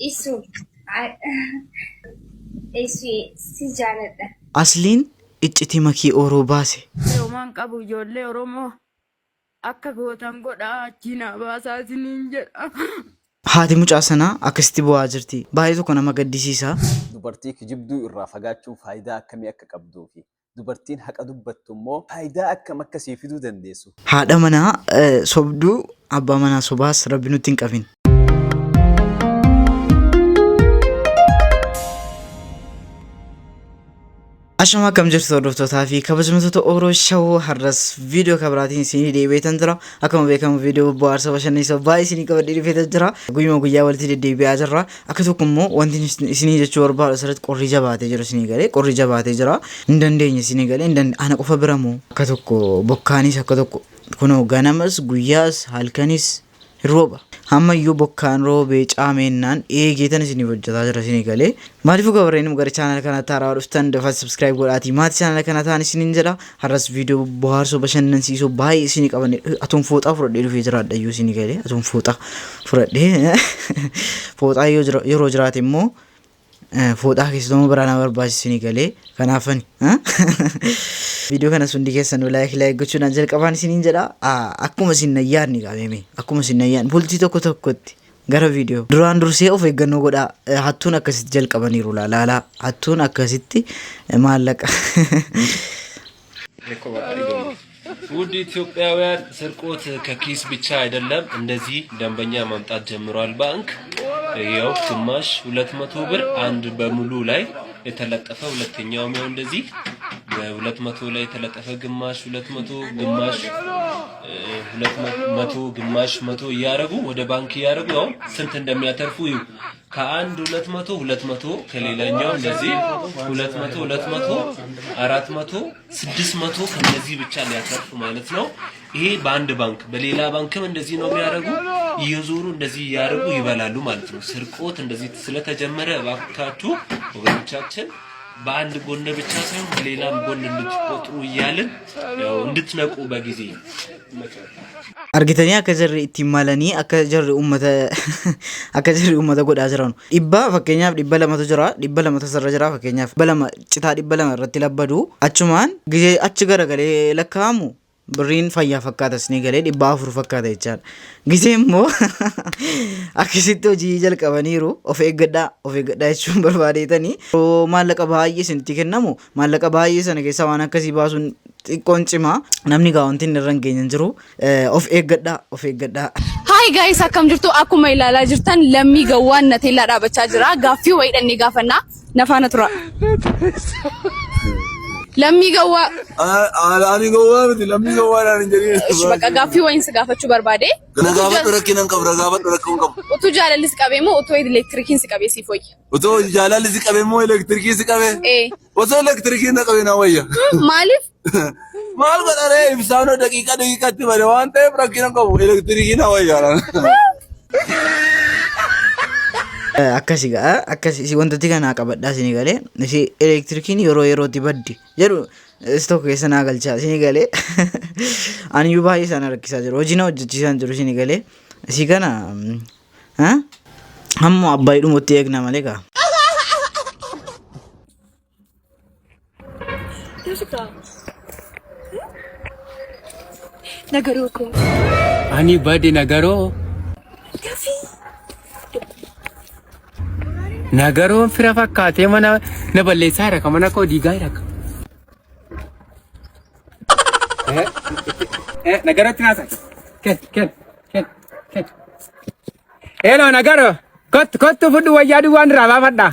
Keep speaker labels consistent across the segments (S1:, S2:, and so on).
S1: Isu. Isu si jaaladha.
S2: Asliin iccitii Makii Ooroo baase.
S3: Homaan qabu ijoollee Oromoo akka gootan godhaa achii naa baasaa isiniin jedha.
S2: Haati mucaa sanaa akkasitti bo'aa jirti. Baay'ee tokko nama gaddisiisa.
S4: Dubartii kijibduu irraa fagaachuun faayidaa akkamii akka qabduu fi dubartiin haqa dubbattu immoo faayidaa akkam akka sii fiduu dandeessu.
S2: Haadha manaa sobduu abbaa manaa sobaas rabbi nutti hin qabin. Ashama akkam jirtu hordoftootaa fi kabajamtoota Oro Show har'as viidiyoo kabiraatiin isinii deebi'eetan jira. Akkuma beekamu viidiyoo bohaarsa bashannansiisoo baay'ee isinii qabadhee dhufeetan jira. Guyyuma guyyaa walitti deddeebi'aa jirra. Akka tokko immoo wanti isinii jechuu barbaadu asirratti qorri jabaatee jira isinii galee qorri jabaatee jira. Hin dandeenye isinii galee hin dandeenye ana qofa bira moo akka tokko bokkaanis akka tokko kunoo ganamas guyyaas halkanis hin rooba. Hamma iyyuu bokkaan roobee caameennaan eegeetan isiniif hojjetaa jira isinii galee. Maaliifuu gabarreen gara chaanala kanaatti haarawaa dhuftan dafaa subscribe godhaatii maatii chaanala kana ta'an isiniin jedha. Har'as viidiyoo bohaarsoo bashannansiisoo baay'ee isinii qabanne atuun fooxaa fudhadhee dhufee jiraadha iyyuu isinii galee atuun fooxaa fudhadhee fooxaa yoo jira yeroo jiraate immoo fooxaa keessattuu biraa nama barbaachisa isinii galee kanaafani viidiyoo kanas hundi keessanuu like like gochuudhaan jalqabaan isiniin jedha akkuma isin na yaadni qabeeme akkuma isin na yaadni bultii tokko tokkotti Gara video. Duraan dursee of eeggannoo godhaa. Hattuun akkasitti jalqabaniiru laalaa. Hattuun akkasitti maallaqa.
S5: ውድ ኢትዮጵያውያን ስርቆት ከኪስ ብቻ አይደለም፣ እንደዚህ ደንበኛ ማምጣት ጀምሯል። ባንክ ያው ግማሽ 200 ብር አንድ በሙሉ ላይ የተለጠፈ ሁለተኛውም ያው እንደዚህ በ200 ላይ የተለጠፈ ግማሽ 200 ግማሽ 200 ግማሽ 100 እያደረጉ ወደ ባንክ እያደረጉ ያው ስንት እንደሚያተርፉ ይሁ ከአንድ 200 200 ከሌላኛው እንደዚህ 200 200 400 600 ከነዚህ ብቻ ሊያተርፉ ማለት ነው። ይሄ በአንድ ባንክ በሌላ ባንክም እንደዚህ ነው የሚያደርጉ። እየዞሩ እንደዚህ እያደረጉ ይበላሉ ማለት ነው። ስርቆት እንደዚህ ስለተጀመረ እባካችሁ ወገኖቻችን በአንድ ጎን ብቻ ሳይሆን በሌላም ጎን እንድትቆጥሩ እያልን ያው እንድትነቁ በጊዜ
S2: Argitanii akka jarri ittiin malanii akka jarri uummata akka jarri uummata godhaa jiran. Dhibba fakkeenyaaf 200tu jira 200tu asirra jira fakkeenyaaf 200 citaa 200 irratti labbadu achumaan gisee achi garagalee lakkaa'amu Birriin fayyaa fakkaata isinii galee 400 fakkaata jechaadha. Gisee immoo akkasitti hojii jalqabaniiru of eeggadhaa of eeggadhaa jechuun barbaadeetanii yeroo maallaqa baay'ee isinitti kennamu maallaqa baay'ee sana keessaa waan akkasii baasuun xiqqoon cimaa namni gaa wanti inni irra hin geenye hin jiru of eeggadhaa of eeggadhaa.
S6: Hi guys akkam jirtu akkuma ilaalaa jirtan lammii gawwaan nateellaa dhaabachaa jira gaaffii wayii dhannee gaafannaa na faana tura. Lammii gawwaa
S7: Ani gowwaa miti lammii gowwaadhaan hin jedhin.
S6: Ishi bakka gaaffii wayiin si gaafachuu barbaade.
S7: Na gaafadhu rakkina hin qabu na gaafadhu rakkoo hin qabu.
S6: Utuu jaalalli si qabee moo utuu elektirikiin si qabee siif wayya?
S7: Otoo jaalalli si qabee moo elektirikii si qabee?
S6: Ee.
S7: Osoo elektirikiin na qabee na wayya.
S6: Maaliif?
S7: Maal godharee ibsaan daqiiqaa daqiiqaatti bade waan ta'eef rakkina hin qabu elektirikii na wayya.
S2: Akkasi ga'a akkasi isi wantooti kanaa qabadhaa isinii galee isi elektirikiin yeroo yerootti baddi jedhu is tokko keessa naa galchaa isinii galee aniyyuu baay'ee isaan rakkisaa jiru hojii na hojjechiisaa hin jiru isinii galee isii kana hamma abbaayii dhumutti eegna malee gaa.
S8: Nagaroo koo.
S9: Ani bade nagaroo. Nagaroon fira fakkaatee mana na balleessaa jira ka mana koo diigaa jira ka. Nagarootti naasa. Ken ken ken ken. Hello nagaro kottu kottu fudhu wayyaa duwwaan irraa baafadha.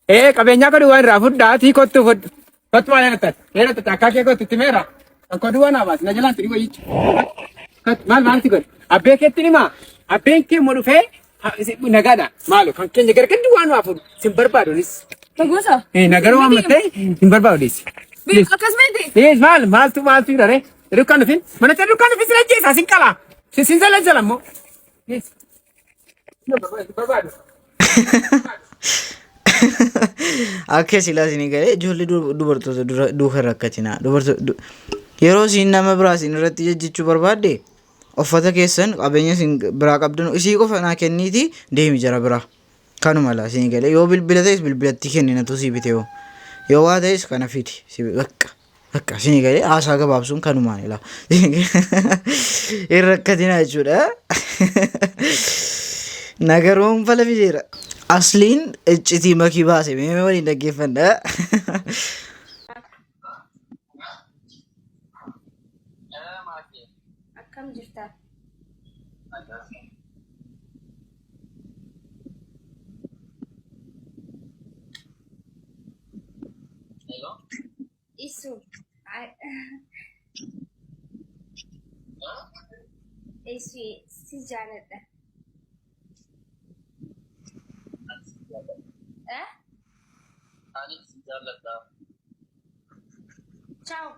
S9: Ee qabeenyaa koo duwwaan irraa fudhaatii kottu fudhu. Kottu maal jedhatta? Jedhatta akkaa kee kottu itti meera. Kan koo duwwaa naa baasi na jalaan tirii wayyicha. Kottu maal maal si godhe? Abbee keetti himaa. Abbeen kee immoo dhufee nagaadha. Maalo kan keenya gargar duwwaa nu haa fuudhu. Sin barbaadu anis.
S6: Fagosa.
S9: Ee nagaroo waan mattee hin barbaadu dhiisi.
S6: Akkas miti.
S9: Dhiis maal maaltu maaltu jira ree? Dukkaan dhufin mana ta'e dukkaan dhufin sin ajjeesa sin qaba. Sin zalazzala immoo. Dhiis. Barbaadu.
S2: Akka silaa isinii galee ijoollee dubartoota dura duuka hin rakkatinaa. Dubartoota yeroo isin nama biraa isin irratti jejjechuu barbaadde Uffata keessan qabeenya isin biraa qabdan isii qofa naa kenniiti deemi jara biraa. Kanuma laa isinii galee yoo bilbila ta'es bilbilatti kenni natu sii bite yoo yoo waa ta'es kana fidi si bakka bakka isinii galee haasaa gabaabsuun kanumaan ilaa hin rakkatinaa jechuudha. Nagaroon fala fideera. Asliin iccitii makii baase mee waliin dhaggeeffadha.
S1: Akkam jirta? Isu. Isu si jaaladha. Eh? Ciao.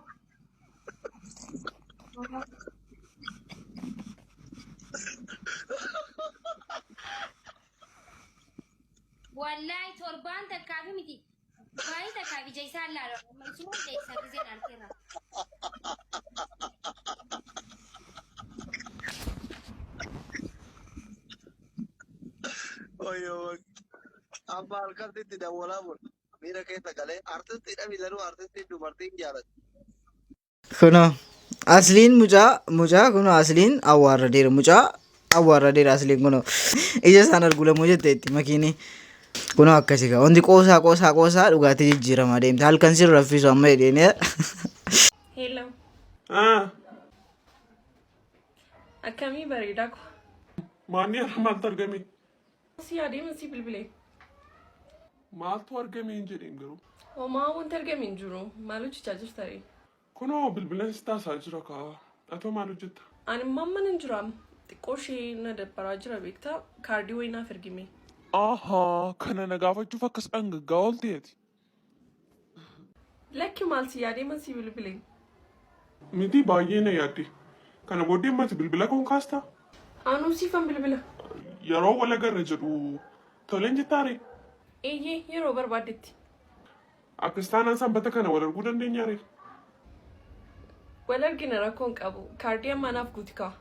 S1: Wallahi torbaan takkaa fi miti. Baay'ee takkaa fi ija isaan laala. Isuma ija isaa giseen arkeera.
S7: Oyyoo amma halkanitti dawwalaa bula. Miira keessa galee artistiidha miilanuu artistiin dubartiin jaalatti.
S2: Kunoo asliin mucaa mucaa kunoo asliin awwaarradeera mucaa awwaarradeera asliin kunoo ija isaan arguu lamuu jetteetti makiinii kunoo akkasi gaa wanti qoosaa qoosaa qoosaa dhugaatii jijjiiramaa deemte halkan sin raffisu amma jedheen
S8: Hello.
S10: Ah,
S8: Akkamii bareedaa ko.
S10: Maanni har'a maaltu argame?
S8: Si yaadee si bilbilee.
S10: Maaltu argame hin jedheen garuu.
S8: Homaa wanti argame hin jiru. Maal hojjechaa jirta ree?
S10: Kunoo bilbilan si taasaa jira kaa. Atoo maal hojjetta?
S8: Ani immoo amma nan jira. Xiqqoo ishee na dabbaraa jira beektaa. Kaardii wayii naaf ergime.
S10: Ahaa, kana na gaafachuuf akkas dhangaggaa oolteeti.
S8: Lakki maal si yaadee man si bilbilee.
S10: Miti baay'ee na yaadde. Kana booddee ammati bilbila koon kaastaa?
S8: Anuu siifan bilbila.
S10: Yeroo wal agarra jedhu toleen jettaaree?
S8: Eeyyee yeroo barbaaddetti.
S10: Akkas taanaan sanbata kana wal arguu dandeenyaaree?
S8: Wal argina rakkoo hin qabu. Kaardii ammaa naaf guuti kaa.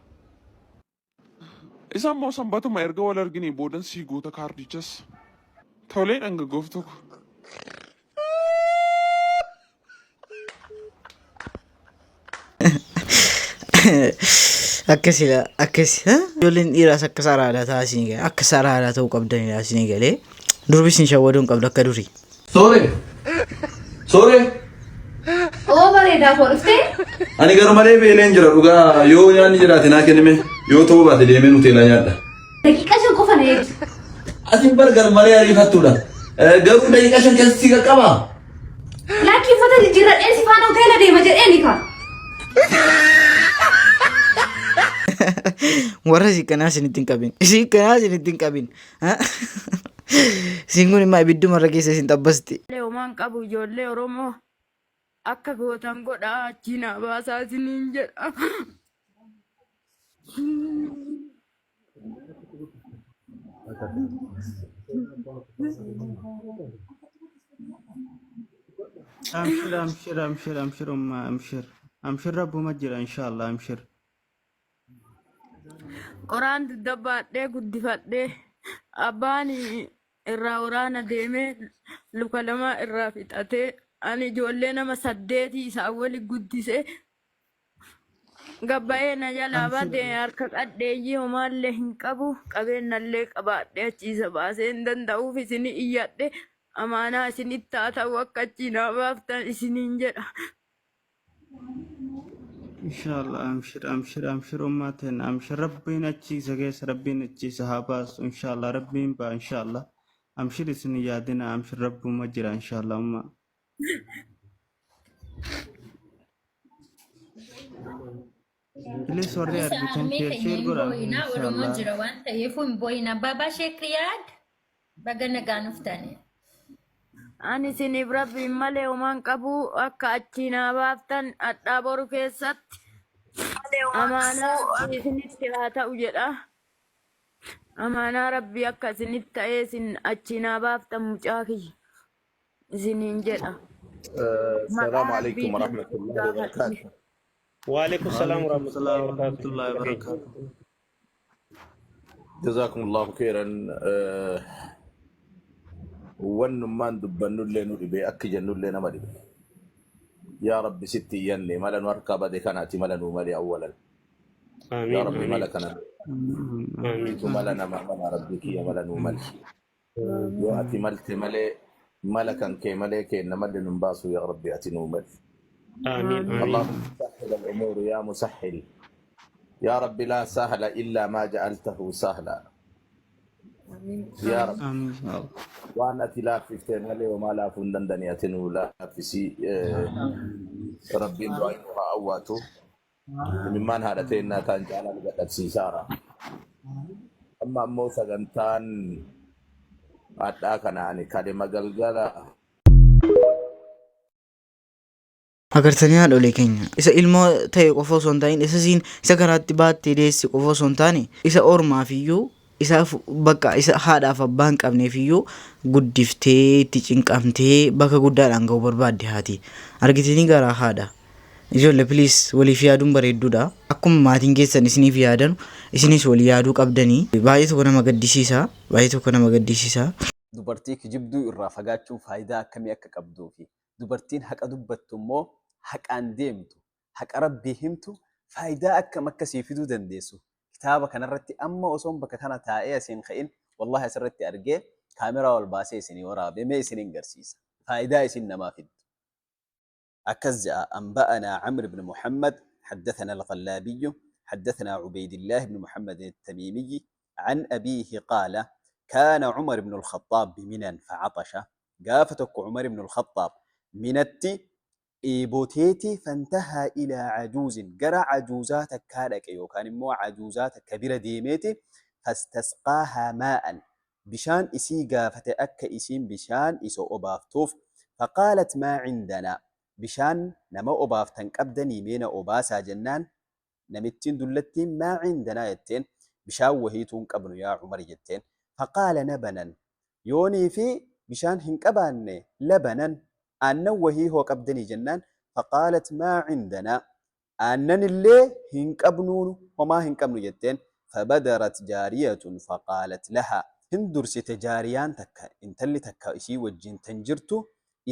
S10: Isa immoo sanbatuma erga wal arginee boodan sii guuta kaardichas. Tolee dhangaggooftuu ko.
S2: Akkasidha akkasi. Ijoolleen dhiiraas akkas araadaa ta'aa isinii galee akkas araadaa ta'uu qabdanidha isinii galee durbi isin shawwaduu hin qabdu akka durii.
S7: Soore! Soore!
S6: Oo bareedaa koo dhuftee?
S7: Ani gar malee beeleen jira dhugaa yoo nyaanni jiraate naa kennime yoo ta'uu baate deemeen hoteelaa nyaadha.
S6: Daqiiqaa 5 qofa na eegi.
S7: Asin bar gar malee ariifattuudha. Garuu daqiiqaa 5 keessatti si qaqqabaa?
S6: Lakkii uffata jijjiirradheen si faana hoteela deema jedheeni kaa.
S2: Warra isii kanaa isinitti hin qabin. Isii kanaa isinitti hin qabin. Isiin kun immoo ibidduma irra keessa isin xabbasti.
S3: Homaan qabu ijoollee Oromoo akka gootan godhaa achii naa baasaa isiniin jedha.
S11: Amshir amshir amshir amshir umma amshir amshir rabbuma jira inshallah amshir.
S3: Qoraan dugda baadhee guddifadhee abbaan irraa waraana deemee luka lama irraa fixatee ani ijoollee nama saddeetii isaan wali guddisee gabbayee na jalaa
S11: Amshir
S3: bade harka qadheeyyii homaallee hin qabu qabeennallee qabaadhee achiisa baasee hin danda'uuf isini iyyadhe amaanaa isinitti haa ta'u akka achii naa baaftan isiniin jedha.
S11: Inshallah amshir amshir amshir ummaa teena amshir rabbiin achi isa keessa rabbiin achi isa haa baasu inshallah rabbiin baa inshallah amshir isin hin yaadina amshir rabbuma jira inshallah ummaa. Please warri
S12: Isa
S11: argitan
S12: harmee
S11: share
S12: keenya
S11: share
S12: hin
S11: godhaa
S12: boo'inaa Oromoo
S11: inshallah.
S12: jira waan ta'eef hin boo'inaa. Baabaa Sheek Riyaad baga nagaan dhuftani.
S3: Ani isiniif rabbiin malee homaan qabu akka achii naa baaftan hadhaa boru keessatti amaanaa rabbii isinitti haa ta'u jedha. Amaanaa rabbii akka isinitti ta'ee isin achii naa baaftan mucaa kiyya isiniin jedha. Maqaa
S7: Salaamu alaikum
S3: rabbiitiin
S7: warahmatullahi
S3: gaafadhe.
S7: wabarakatuh.
S13: Waalaikum salaam
S11: Waalaikum
S13: warahmatullahi
S11: salaam
S13: wabarakatuh.
S11: warahmatullahi wabarakatuh.
S14: Jazakumullahu khairan. Wannummaan dubbannullee nu dhibe, akki jennullee nama dhibe. Yaa Rabbi, sitti iyyanne, mala nu harkaa bade kanaati mala nuu malee awwalan. Yaa
S13: Amiin
S14: Rabbi,
S13: amiin
S14: mala kana
S13: amiin.
S14: Situ mala nama mala, Rabbi kiyya, mala nuu mali. Yoo ati malte malee, mala kan kee malee kenna malli nun baasu, yaa Rabbi, ati nuu mali.
S13: Amiin amiin.
S14: اللهم سهل الأمور يا مسهل، يا رب، لا سهل إلا ما جعلته سهلا يا رب.
S11: Amiin inshallah.
S14: Waan ati laaffifte malee homaa laafuu hin dandani, ati nuu laaffisi. Rabbiin du'aa nu haa awwaatu. Imimmaan haadha teennaa taan caalaa nu dadhabsiisaara. Amma ammoo sagantaan hadhaa kana ani kalima galgala
S2: Agartanii haadholee keenya, isa ilmoo ta'e qofa osoo hin ta'in, isa siin isa garaatti baattee deesse qofa osoo hin taane, isa ormaaf iyyuu, isa bakka isa haadhaaf abbaa hin qabneef iyyuu guddiftee itti cinqamtee bakka guddaadhaan ga'uu barbaadde haati. Argitanii garaa haadha. Ijoollee, please, waliif yaaduun bareedduudha. Akkuma maatiin keessan isiniif yaadanu isinis walii yaaduu qabdanii. Baay'ee tokko nama gaddisiisa. Baay'ee tokko nama gaddisiisa.
S4: Dubartii kijibduu irraa fagaachuun faayidaa akkamii akka qabduu fi dubartiin haqa dubbattu immoo haqaan deemtu, haqa Rabbii himtu faayidaa akkam akka sii fiduu dandeessu kitaaba kanarratti amma osoon bakka kana taa'ee asiin ka'in, wallahi, asirratti argee kaameraa ol baasee isinii waraabee mee isiniin garsiisa faayidaa isin namaa fiddu. Akkas je'a: أنبأنا عمرو بن محمد، حدثنا الغلابي، حدثنا عبيد الله بن محمد التميمي، عن أبيه قال: كان عمر بن الخطاب بمنى فعطش. Gaafa tokko عمر بن الخطاب minatti dheeboteeti. فانتهى إلى عجوز, gara cajuuzaa takkaa dhaqe yookaan immoo cajuuzaa takka bira deemeeti. فاستسقاها ماء, bishaan isii gaafate akka isiin bishaan isa obaaftuuf. فقالت: ما عندنا. Bishaan nama obaaftan qabdanii, meena obaasaa jennaan, namittiin dullattiin ما عندنا jetteen, bishaan wahiituu hin qabnu yaa Umar jetteen. فقال: لبنا, yoonii fi bishaan hin qabaanne, لبنا, aannan wahii hoo qabdanii jennaan, فقالت: ما عندنا, aannan illee hin qabnuun, homaa hin qabnu jetteen. فبدرت جارية فقالت لها, hin dursite jaariyaan takka, intalli takka isii wajjin tan jirtu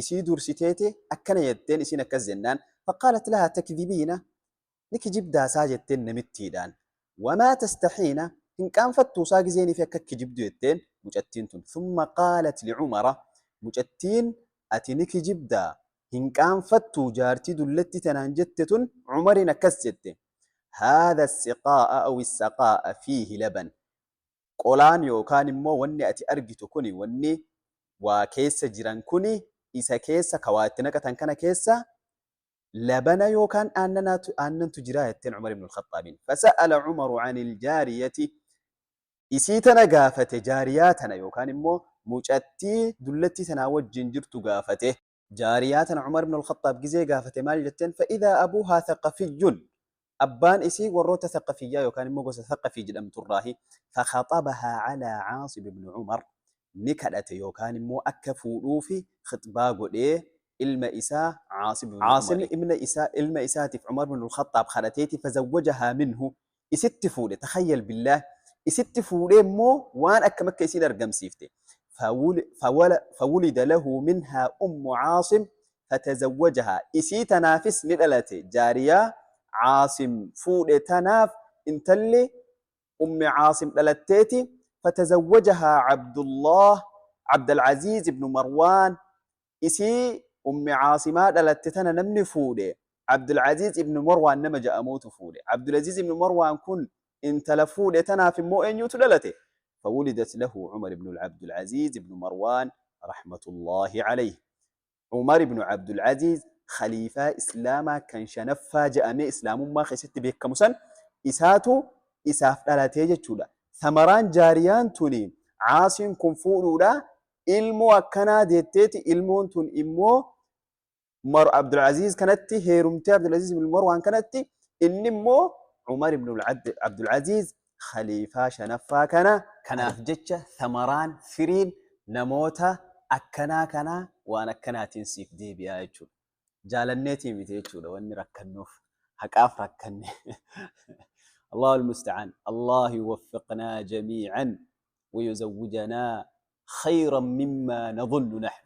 S4: isii dursiteeti akkana jetteen. Isiin akkas jennaan, فقالت لها: تكذبين, ni kijibdaasaa jetteen namittiidhaan. وما تستحين, hin qaanfattuusaa gizeenii fi akka kijibdu jetteen mucattiin tun. ثم قالت لعمر, mucattiin ati ni kijibdaa, hin qaanfattuu jaartii dullatti tanaan jette tun Cumariin akkas jette: هذا السقاء أو السقاء فيه لبن, qolaan yookaan immoo wanni ati argitu kuni, wanni waa keessa jiran kuni, isa keessa ka waa itti naqatan kana keessa labana yookaan aannantu jira jetteen Umar ibn al-Khattaabiin. فسأل عمر عن الجارية, isii tana gaafate, jaariyaa tana yookaan immoo mucattii dullattii tanaa wajjin jirtu gaafate. Jaariyaa tana Umar ibn al-Khattaab gizee gaafate maal jetteen? فإذا أبوها ثقفي, abbaan isii warroota thaqafiyyaa yookaan immoo gosa thaqafii jedhamturraahi. فخطبها على عاصم ibn Umar, ni kadhate yookaan immoo akka fuudhuufi khixbaa godhee ilma isaa Caasim ibna isaa, ilma isaatiif Umar ibn al-Khattaab kadhateeti. فزوجها منه, isitti fuudhe. تخيل بالله, isitti fuudhee immoo waan akkam akka isiin argamsiifte. فولد له منها أم عاصم فتزوجها, isii tanaafis ni dhalate. Jaariyaa Caasim fuudhe tanaaf intalli Ummi Caasim dhalatteeti. فتزوجها عبد الله عبد العزيز بن مروان, isii Ummi Caasimaa dhalatte tana namni fuudhe Abdulaziz ibn Marwaan nama ja'amuutu fuudhe. Abdulaziz ibn Marwaan kun intala fuudhe tanaaf immoo eenyutu dhalate? فولدت له عمر بن عبد العزيز بن مروان رحمة الله عليه. عمر بن عبد العزيز خليفة إسلاما kan shanaffaa jedhamee islaamummaa keessatti beekamu san isaatu isaaf dhalatee jechuudha. Samaraan jaariyaan tuni Caasiin kun fuudhuudha. Ilmoo akkanaa deetteeti, ilmoon tun immoo Abdulaziz kanatti heerumtee, Abdulaziz ibn Marwaan kanatti, inni immoo Umar ibn Abdulaziz khaliifaa shanaffaa kana. Kanaaf jecha samaraan, firiin namoota akkanaa kanaa waan akkanaatiin siif deebi'aa jechuudha. Jaalanneetii miti jechuudha wanni rakkannuuf. Haqaaf rakkanne. الله المستعان. الله يوفقنا جميعا ويزوجنا خيرا مما نظن نحن.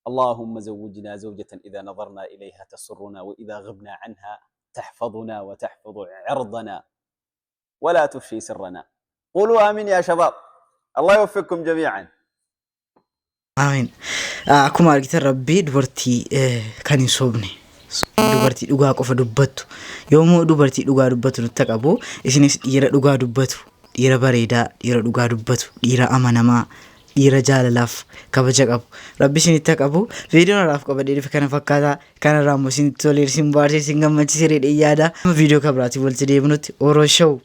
S4: اللهم زوجنا زوجة إذا نظرنا إليها تسرنا، وإذا غبنا عنها تحفظنا وتحفظ عرضنا ولا تفشي سرنا. قولوا آمين يا شباب. الله يوفقكم جميعا.
S2: Amiin. Akkuma argitan Rabbii dubartii kan hin sobne, dubartii dhugaa qofa dubbattu, yoomuu dubartii dhugaa dubbatu nutti qabu. Isinis dhiira dhugaa dubbatu, dhiira bareedaa, dhiira dhugaa dubbatu, dhiira amanamaa, dhiira jaalalaaf kabaja qabu Rabbi isinitti qabu. Viidiyoon har'aaf qabadhee dhufe kana fakkaata. Kanarraa immoo isinitti tolee, isin bohaarsee, isin gammachiisee yaada. Viidiyoo kabiraatiin walitti deebinutti, Oro Show.